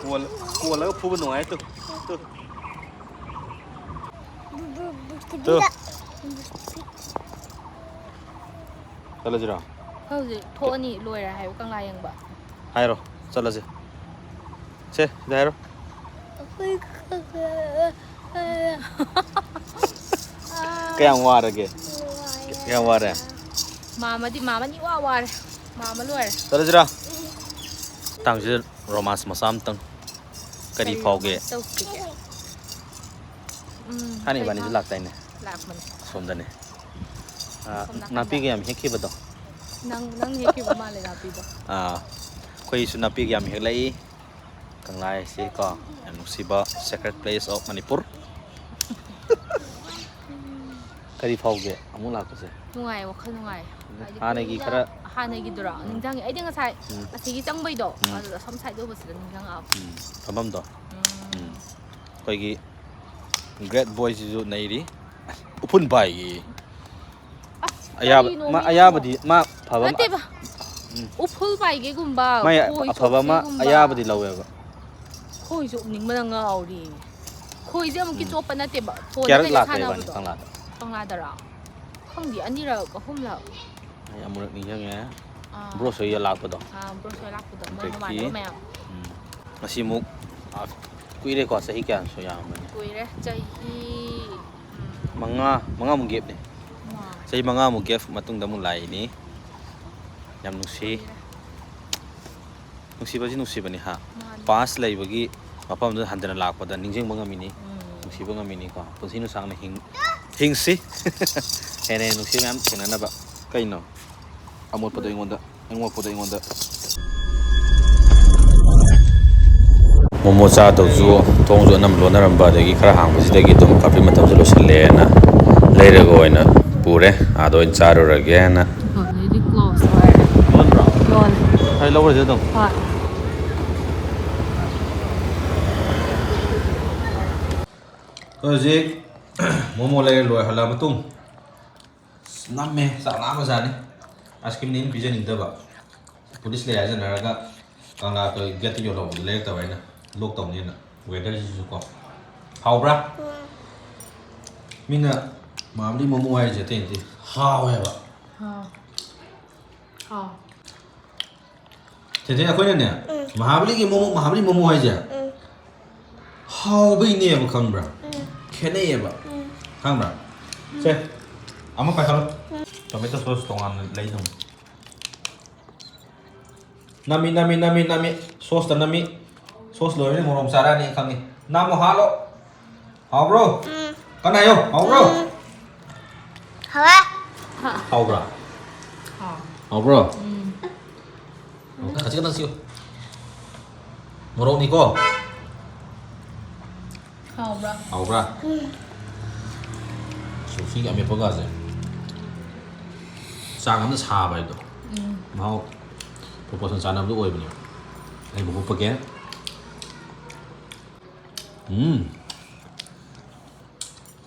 ꯀꯣꯜ-, ꯀꯣꯜꯂꯒ ꯐꯨꯕ ꯅꯨꯡꯉꯥꯏ ꯇꯨ꯫ ꯇꯨ꯫ ꯇꯨ꯫ ꯆꯠꯂꯁꯤꯔꯣ? ꯍꯧꯖꯤꯛ ꯊꯣꯛꯑꯅꯤ, ꯂꯣꯏꯔꯦ ꯍꯥꯏꯌꯨ ꯀꯪꯂꯥ ꯌꯦꯡꯕ꯫ ꯍꯥꯏꯔꯣ, ꯆꯠꯂꯁꯦ꯫ ꯁꯦ, ꯁꯤꯗ ꯍꯥꯏꯔꯣ꯫ ꯀꯌꯥꯝ ꯋꯥꯔꯒꯦ? ꯀꯌꯥꯝ ꯋꯥꯔꯦ? ꯃꯥꯃꯗꯤ, ꯃꯥꯃꯗꯤ ꯏꯋꯥ ꯋꯥꯔꯦ꯫ ꯃꯥꯃ ꯂꯣꯏꯔꯦ꯫ ꯆꯠꯂꯁꯤꯔꯥ? ꯃꯇꯥꯡꯁꯤꯗ ꯔꯣꯃꯥꯟꯁ ꯃꯆꯥ ꯑꯃꯇꯪ꯫ ꯀꯔꯤ ꯀꯔꯤ ꯐꯥꯎꯒꯦ? ꯔꯣꯃꯥꯟꯁ ꯇꯧꯁꯤꯒꯦ? ꯎꯝ, ꯊꯥꯏꯅ ꯀꯩ ꯏꯕꯥꯅꯤꯁꯨ ꯐꯥꯎ-, ꯂꯥꯛꯇꯥꯏꯅꯦ? ꯂꯥꯛꯄꯅꯦ꯫ ꯑꯁꯣꯝꯗꯅꯦ꯫ ꯑꯥ, ꯁꯣꯝ ꯅꯥꯀꯟꯗ꯫ ꯅꯥꯄꯤꯒ ꯌꯥꯝ ꯍꯦꯛꯈꯤꯕꯗꯣ꯫ ꯅꯪ, ꯅꯪ ꯍꯦꯛꯈꯤꯕ ꯃꯥꯜꯂꯦ ꯅꯥꯄꯤꯗꯣ꯫ ꯑꯥ, ꯑꯩꯈꯣꯏꯁꯨ ꯅꯥꯄꯤꯒ ꯌꯥꯝ ꯍꯦꯛꯂꯛꯏ꯫ ꯀꯪꯂꯥꯁꯦ ꯀꯣ, ꯌꯥꯝ ꯅꯨꯡꯁꯤꯕ sacred place of ꯃꯅꯤꯄꯨꯔ꯫ ꯀꯔꯤ ꯐꯥꯎꯒꯦ ꯑꯃꯨꯛ ꯂꯥꯛꯄꯁꯦ? ꯅꯨꯡꯉꯥꯏ, ꯋꯥꯈꯜ ꯅꯨꯡꯉꯥꯏ꯫ ꯍꯥꯏꯗꯤ ꯍꯥꯟꯅꯒꯤ ꯀꯨꯏꯅ ꯈꯔ ꯍꯥꯟꯅꯒꯤꯗꯨꯔꯣ? ꯎꯝ꯫ ꯅꯤꯡꯁꯤꯡꯉꯦ꯫ ꯑꯩꯗꯤ ꯉꯁꯥꯏ ꯎꯝ꯫ ꯑꯁꯤꯒꯤ ꯆꯪꯕꯩꯗꯣ, ꯎꯝ꯫ ꯑꯗꯨꯗ ꯑꯁꯣꯝ side ꯎꯕꯁꯤꯗ ꯅꯤꯡꯁꯤꯡꯉꯛꯑꯕ꯫ ꯎꯝ꯫ ꯐꯝꯐꯝꯗꯣ꯫ ꯎꯝ꯫ ꯎꯝ꯫ ꯑꯩꯈꯣꯏꯒꯤ great boyꯁꯤꯁꯨ ꯅꯩꯔꯤ꯫ ꯎꯐꯨꯟ ꯄꯥꯏꯒꯤ꯫ ꯑꯁ, ꯑꯌꯥꯕ-, ꯀꯔꯤꯅꯣ ꯃꯥ ꯃꯤꯕꯨ? ꯑꯌꯥꯕꯗꯤ ꯃꯥ ꯐꯕ ꯑꯃ ꯅꯠꯇꯦꯕ꯫ ꯎꯝ꯫ ꯎꯐꯨꯜ ꯄꯥꯏꯒꯦꯒꯨꯝꯕ, ꯃꯥꯏ ꯈꯣꯏ ꯑꯐꯕ ꯑꯃ ꯆꯣꯞꯁꯦꯒꯨꯝꯕ꯫ ꯑꯌꯥꯕꯗꯤ ꯂꯧꯋꯦꯕ꯫ ꯈꯣꯏꯁꯨ ꯎꯞꯅꯤꯡꯕꯅ ꯉꯥꯎꯔꯤ꯫ ꯈꯣꯏꯁꯦ ꯑꯃꯨꯛꯀꯤ ꯎꯝ꯫ ꯆꯣꯞꯄ ꯅꯠꯇꯦꯕ, ꯐꯣꯟꯗ ꯀꯌꯥꯔꯛ ꯀꯩꯗ ꯂꯥꯛꯈ꯭ꯔꯦ ꯏꯕꯥꯅꯤ ꯁꯥꯟꯅꯕꯗꯣ꯫ ꯀꯪꯂꯥꯗ? ꯀꯪꯂꯥꯗꯔꯣ? ꯈꯪꯗꯦ, ꯑꯅꯤꯔꯛ ꯑꯍꯨꯝꯂꯛ꯫ ꯑꯩ ꯑꯃꯨꯔꯛ ꯅꯤꯡꯁꯤꯡꯉꯦ꯫ ꯑꯥ꯫ ꯕ꯭ꯔꯣꯁ ꯍꯣꯏ ꯂꯥꯛꯄꯗꯣ꯫ ꯑꯥ, ꯕ꯭ꯔꯣꯁ ꯍꯣꯏ ꯂꯥꯛꯄꯗꯣ, ꯃꯣꯏ ꯑꯗꯒꯤ ꯃꯃꯥꯟꯅꯕ ꯃꯌꯥꯝ꯫ ꯎꯝ, ꯉꯁꯤ ꯑꯃꯨꯛ, ꯑꯥ, ꯀꯨꯏꯔꯦꯀꯣ, ꯆꯍꯤ ꯀꯌꯥꯅꯣ ꯁꯨ ꯌꯥꯝꯕꯅꯤ? ꯀꯨꯏꯔꯦ, ꯆꯍꯤ, ꯎꯝ, ꯃꯉꯥ, ꯃꯉꯥꯃꯨꯛ ꯒꯦꯞꯅꯦ꯫ ꯃꯥ-, ꯆꯍꯤ ꯃꯉꯥꯃꯨꯛ ꯒꯦꯞ ꯃꯇꯨꯡꯗ ꯑꯃꯨꯛ ꯂꯥꯛꯏꯅꯤ꯫ ꯌꯥꯝ ꯅꯨꯡꯁꯤ꯫ ꯀꯨꯏꯔꯦ꯫ ꯅꯨꯡꯁꯤꯕꯁꯤ ꯅꯨꯡꯁꯤꯕꯅꯤ ꯍꯥ꯫ ꯃꯥꯅꯤ꯫ ꯄꯥꯁ ꯂꯩꯕꯒꯤ ꯃꯐꯝꯗꯨꯗ ꯍꯟꯗꯅ ꯂꯥꯛꯄꯗ ꯅꯤꯡꯁꯤꯡꯕ ꯉꯝꯃꯤꯅꯤ꯫ ꯎꯝ꯫ ꯅꯨꯡꯁꯤꯕ ꯉꯝꯃꯤꯅꯤꯀꯣ꯫ ꯄꯨꯟꯁꯤ ꯅꯨꯡꯁꯥꯡꯅ ꯍꯤꯡ-, ꯍꯤꯡꯁꯤ꯫ ꯍꯦꯟꯅ ꯍꯦꯟꯅ ꯅꯨꯡꯁꯤꯕ ꯃꯌꯥꯝ ꯊꯦꯡꯅꯅꯕ꯫ ꯀꯩꯅꯣ? ꯑꯃꯣꯠꯄꯗꯣ ꯑꯩꯉꯣꯟꯗ, ꯑꯩꯉꯣꯠꯄꯗꯣ ꯑꯩꯉꯣꯟꯗ꯫ ꯃꯣꯃꯣ ꯆꯥꯗꯧꯁꯨ ꯊꯣꯡꯁꯨ ꯑꯅꯝꯕ ꯂꯣꯟꯅꯔꯝꯕ, ꯑꯗꯒꯤ ꯈꯔ ꯍꯥꯡꯕꯁꯤꯗꯒꯤ ꯑꯗꯨꯝ ꯀꯥꯐꯤ ꯃꯇꯝꯁꯨ ꯂꯣꯏꯁꯤꯜꯂꯦꯅ ꯂꯩꯔꯒ ꯑꯣꯏꯅ ꯄꯨꯔꯦ꯫ ꯑꯥꯗ ꯑꯣꯏꯅ ꯆꯥꯔꯨꯔꯒꯦꯅ꯫ ꯗꯨꯀꯥꯟꯗꯩꯗꯤ close ꯑꯣꯏꯔꯦ꯫ ꯂꯣꯟꯕ꯭ꯔꯣ? ꯂꯣꯜꯂꯦ꯫ ꯑꯩ ꯂꯧꯔꯁꯦ ꯑꯗꯨꯝ꯫ ꯍꯣꯏ꯫ ꯍꯧꯖꯤꯛ ꯃꯣꯃꯣ ꯂꯩꯔ ꯂꯣꯏ ꯍꯜꯂꯛꯑ ꯃꯇꯨꯡ, ꯑꯁ, ꯅꯝꯃꯦ, ꯆꯥꯛ ꯂꯥꯝꯃꯖꯥꯠꯅꯤ꯫ Ice creamꯅꯤ ꯑꯩꯅ ꯄꯤꯖꯅꯤꯡꯗꯕ꯫ ꯄꯨꯂꯤꯁ ꯂꯩ ꯍꯥꯏꯖꯟꯅꯔꯒ ꯀꯪꯂꯥ ꯒꯦꯠꯇ ꯌꯣꯜꯍꯧꯕꯗꯣ ꯂꯩꯔꯛꯇꯕ ꯑꯩꯅ꯫ Vlog ꯇꯧꯅꯦꯅ꯫ Weatherꯁꯤꯁꯨ ꯀꯣ꯫ ꯍꯥꯎꯕ꯭ꯔꯥ? ꯃꯤꯅ ꯃꯍꯥꯕꯂꯤ ꯃꯣꯃꯣ ꯍꯥꯏꯔꯤꯁꯦ ꯑꯇꯩ ꯅꯠꯇꯦ꯫ ꯍꯥꯎꯋꯦ ꯍꯥꯏꯕ꯫ ꯍꯥꯎ꯫ ꯍꯥꯎ꯫ ꯇꯦꯇꯦ, ꯑꯩꯈꯣꯏꯅꯅꯦ, ꯎꯝ꯫ ꯃꯍꯥꯕꯂꯤꯒꯤ ꯃꯣꯃꯣ, ꯃꯍꯥꯕꯂꯤ ꯃꯣꯃꯣ ꯍꯥꯏꯁꯦ ꯎꯝ꯫ ꯍꯥꯎꯕꯩꯅꯦꯕ, ꯈꯪꯕ꯭ꯔꯥ? ꯎꯝ꯫ ꯈꯦꯠꯅꯩꯌꯦꯕ꯫ ꯎꯝ꯫ ꯈꯪꯕ꯭ꯔꯥ? ꯎꯝ꯫ ꯁꯦ, ꯑꯃ ꯄꯥꯏꯈꯠꯂꯣ꯫ ꯎꯝ꯫ Tomato sauce ꯇꯣꯉꯥꯟꯅ ꯂꯩꯗꯧꯅꯤ꯫ ꯅꯝꯃꯤ, ꯅꯝꯃꯤ, ꯅꯝꯃꯤ, ꯅꯝꯃꯤ꯫ Sauceꯇ ꯅꯝꯃꯤ꯫ Sauce ꯂꯣꯏꯔꯅꯤ, ꯃꯣꯔꯣꯛ ꯆꯥꯔꯛꯑꯅꯤ, ꯑꯩ ꯈꯪꯉꯤ꯫ ꯅꯝꯃꯣ, ꯍꯥꯠꯂꯣ꯫ ꯍꯥꯎꯕ꯭ꯔꯣ? ꯎꯝ꯫ ꯀꯟꯅ ꯍꯥꯏꯌꯣ, ꯍꯥꯎꯕ꯭ꯔꯣ? ꯎꯝ꯫ ꯍꯥꯎꯋꯦ꯫ ꯍꯥꯎꯕ꯭ꯔꯥ? ꯍꯥꯎ꯫ ꯍꯥꯎꯕ꯭ꯔꯣ? ꯎꯝ꯫ ꯈꯖꯤꯛ ꯈꯛꯇꯪ ꯆꯤꯛꯎ꯫ ꯃꯣꯔꯣꯛꯅꯤꯀꯣ꯫ ꯍꯥꯎꯕ꯭ꯔꯥ? ꯍꯥꯎꯕ꯭ꯔꯥ? ꯎꯝ꯫ ꯁꯧꯒ꯭ꯔꯤꯒ ꯑꯃꯦꯠꯄꯒꯁꯦ ꯆꯥꯡ ꯑꯃꯗ ꯁꯥꯕ ꯍꯥꯏꯗꯣ꯫ ꯎꯝ꯫ ꯃꯍꯥꯎ proportion ꯆꯥꯟꯅꯕꯗꯣ ꯑꯣꯏꯕꯅꯦꯕ꯫ ꯑꯩ ꯃꯍꯨꯠ ꯄꯛꯀꯦ꯫ ꯎꯝ꯫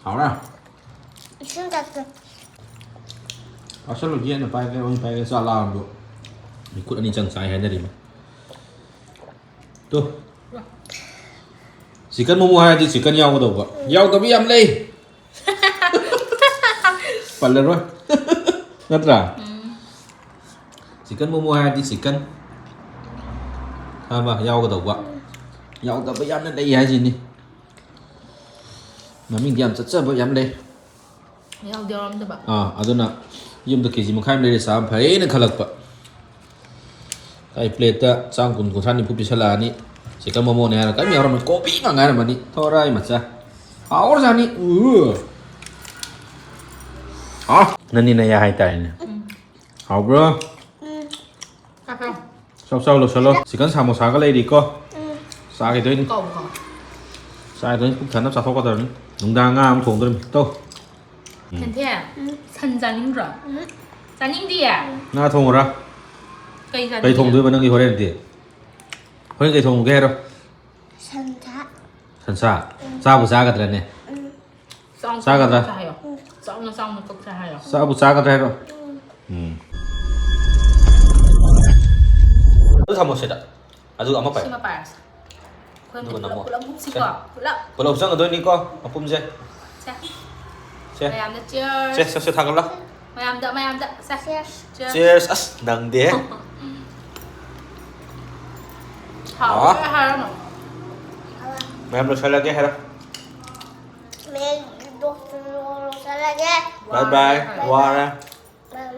ꯍꯥꯎꯔꯦ꯫ ꯏꯁꯤꯡ ꯊꯛꯀꯦ꯫ ꯆꯥꯁꯜꯂꯨꯒꯦ, ꯑꯩꯅ ꯄꯥꯏꯒꯦ, ꯑꯩꯅ ꯄꯥꯏꯒꯦ, ꯆꯥꯛ ꯂꯥꯝꯕꯗꯣ꯫ ꯃꯤ ꯈꯨꯠ ꯑꯅꯤ ꯆꯪ ꯆꯥꯏ ꯍꯥꯏꯅꯔꯤꯃꯤ꯫ ꯇꯨ꯫ ꯆꯤꯛꯀꯟ ꯃꯣꯃꯣ ꯍꯥꯏꯔꯗꯤ ꯆꯤꯛꯀꯟ ꯌꯥꯎꯒꯗꯧꯕ꯫ ꯌꯥꯎꯗꯕ ꯌꯥꯝ ꯂꯩ꯫ ꯄꯜꯂꯔꯣꯏ꯫ ꯅꯠꯇ꯭ꯔꯥ? ꯆꯤꯛꯀꯟ ꯃꯣꯃꯣ ꯍꯥꯏꯔꯗꯤ ꯆꯤꯛꯀꯟ ꯑꯃ ꯌꯥꯎꯒꯗꯧꯕ꯫ ꯌꯥꯎꯗꯕ ꯌꯥꯝꯅ ꯂꯩ ꯍꯥꯏꯁꯤꯅꯤ꯫ ꯃꯃꯤꯡꯗꯤ ꯌꯥꯝ ꯆꯠꯆꯕ ꯌꯥꯝ ꯂꯩ꯫ ꯌꯥꯎꯗꯤ ꯌꯥꯎꯔꯝꯗꯕ꯫ ꯑꯥ, ꯑꯗꯨꯅ ꯌꯨꯝꯗ ꯀꯦ ꯖꯤ ꯃꯈꯥꯏ ꯑꯃ ꯂꯩꯔ ꯆꯥꯕ ꯐꯩꯅ ꯈꯜꯂꯛꯄ꯫ ꯑꯩ ꯄ꯭ꯂꯦꯠꯇ ꯆꯥꯝ ꯀꯨꯟ, ꯀꯨꯟꯊ꯭ꯔꯥ, ꯅꯤꯐꯨ ꯄꯤꯁꯜꯂꯛꯑꯅꯤ꯫ ꯆꯤꯛꯀꯟ ꯃꯣꯃꯣꯅꯦ ꯍꯥꯏꯔ ꯀꯔꯤꯝ ꯌꯥꯎꯔꯝꯃꯣꯏ, ꯀꯣꯕꯤ ꯉꯥꯛ ꯉꯥꯏꯔꯝꯃꯅꯤ꯫ ꯊꯣꯔꯥꯏ ꯃꯆꯥ꯫ ꯍꯥꯎꯔꯖꯥꯠꯅꯤ꯫ ꯎ꯫ ꯍꯥꯎ꯫ ꯅꯅꯤ ꯅꯌꯥ ꯍꯥꯏꯇꯥꯔꯦꯅꯦ꯫ ꯎꯝ꯫ ꯍꯥꯎꯕ꯭ꯔꯣ? ꯎꯝ꯫ ꯆꯥꯛ ꯆꯥꯎ꯫ ꯆꯥꯎ ꯆꯥꯎ, ꯂꯣꯏꯁꯜꯂꯣ꯫ ꯆꯤꯛꯀꯟ ꯁꯥꯃꯣꯁꯥꯒ ꯂꯩꯔꯤꯀꯣ꯫ ꯎꯝ꯫ ꯆꯥꯈꯤꯗꯣꯏꯅꯤ꯫ ꯀꯧ, ꯀꯧ꯫ ꯆꯥꯈꯤꯗꯣꯏꯅꯤ꯫ ꯄꯨꯛ ꯊꯟꯅꯕ ꯆꯥꯊꯣꯛꯀꯗꯕꯅꯤ꯫ ꯅꯨꯡꯗꯥꯡ ꯉꯥ ꯑꯃ ꯊꯣꯡꯗꯣꯔꯤꯕꯅꯤ꯫ ꯇꯧ꯫ ꯎꯝ꯫ ꯍꯦꯟꯊꯦ, ꯎꯝ꯫ ꯁꯟ ꯆꯥꯅꯤꯡꯗ꯭ꯔꯣ? ꯎꯝ꯫ ꯆꯥꯅꯤꯡꯗꯤꯌꯦ? ꯉꯥ ꯊꯣꯡꯉꯨꯔꯥ? ꯀꯩ ꯀꯩ ꯆꯥꯅꯤꯡꯒꯦ? ꯊꯣꯡꯗꯣꯏꯕ ꯅꯪꯒꯤ ꯍꯣꯔꯦꯟꯗꯤ? ꯍꯣꯔꯦꯟ ꯀꯩ ꯊꯣꯡꯉꯨꯒꯦ ꯍꯥꯏꯔꯣ? ꯁꯟꯁꯥ꯫ ꯁꯟꯁꯥ? ꯎꯝ꯫ ꯆꯥꯕꯨ ꯆꯥꯒꯗ꯭ꯔꯅꯦ? ꯎꯝ꯫ ꯆꯥꯎꯅ ꯆꯥꯒꯗ꯭ꯔꯥ? ꯆꯥꯎꯅ ꯆꯥꯎꯅ ꯀꯛꯁꯦ ꯍꯥꯏꯌꯣ꯫ ꯆꯥꯎꯅ ꯆꯥꯎꯅ ꯀꯛꯁꯦ ꯍꯥꯏꯔꯣ? ꯆꯥꯕꯨ ꯆꯥꯒꯗ꯭ꯔꯥ ꯍꯥꯏꯔꯣ? ꯎꯝ꯫ ꯎꯝ꯫ ꯑꯗꯨ ꯊꯝꯃꯣ ꯁꯤꯗ꯫ ꯑꯗꯨꯒ ꯑꯃ ꯄꯥꯏ꯫ ꯁꯤꯃ ꯄꯥꯏꯔꯁꯦ꯫ ꯑꯩꯈꯣꯏ ꯑꯗꯨꯒ ꯄꯨꯂꯞ, ꯅꯝꯃꯣ꯫ ꯄꯨꯂꯞ ꯍꯨꯞꯁꯤꯀꯣ? ꯁꯦ꯫ ꯄꯨꯂꯞ꯫ ꯄꯨꯂꯞ ꯆꯪꯒꯗꯣꯏꯅꯤꯀꯣ, ꯃꯄꯨꯝꯁꯦ꯫ ꯁꯦ꯫ ꯁꯦ꯫ ꯃꯌꯥꯝꯗ cheers꯫ ꯁꯦ, ꯁꯦ, ꯁꯦ, ꯊꯥꯡꯒꯠꯂꯣ꯫ ꯃꯌꯥꯝꯗ, ꯃꯌꯥꯝꯗ꯫ ꯁꯦ꯫ Cheers꯫ Cheers꯫ ꯑꯁ, ꯅꯪꯗꯦ꯫ ꯍꯥꯎꯋꯦ ꯑꯥ꯫ ꯍꯥꯏꯔꯝꯃꯣ꯫ ꯃꯌꯥꯝ ꯂꯣꯏꯁꯜꯂꯒꯦ ꯍꯥꯏꯔꯣ꯫ ꯃꯌꯥꯝ ꯂꯣꯏꯁꯜꯂꯒꯦ꯫ Bye bye꯫ ꯋꯥꯔꯦ꯫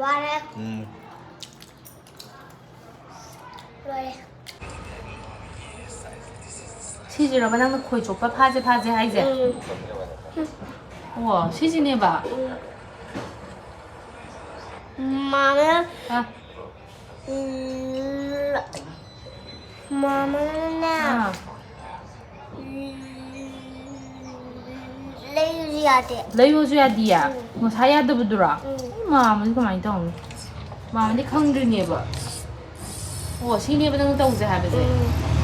ꯋꯥꯔꯦ꯫ ꯎꯝ꯫ ꯂꯣꯏꯔꯦ꯫ ꯁꯤꯁꯤꯔꯕ ꯅꯪꯅ ꯈꯣꯏ ꯆꯣꯞꯄ ꯐꯥꯁꯦ ꯐꯥꯁꯦ ꯍꯥꯏꯁꯦ? ꯎꯝ꯫ ꯑꯣ, ꯁꯤꯁꯤꯅꯦꯕ? ꯎꯝ꯫ ꯃꯥꯃ꯫ ꯑ꯫ ꯎꯝ꯫ ꯃꯥꯃꯅꯅꯦ꯫ ꯑꯥ꯫ ꯎꯝ꯫ ꯂꯩꯔꯨꯁꯨ ꯌꯥꯗꯦ꯫ ꯂꯩꯌꯨꯁꯨ ꯌꯥꯗꯤꯌꯦ? ꯎꯝ꯫ ꯉꯁꯥꯏ ꯌꯥꯗꯕꯗꯨꯔꯣ? ꯎꯝ꯫ ꯃꯥꯃꯗꯤ ꯀꯃꯥꯏꯅ ꯇꯧꯅꯤ? ꯃꯥꯃꯗꯤ ꯈꯪꯗ꯭ꯔꯤꯅꯦꯕ꯫ ꯑꯣ, ꯁꯤꯅꯦꯕ ꯅꯪ ꯇꯧꯁꯦ ꯍꯥꯏꯕꯁꯦ? ꯎꯝ꯫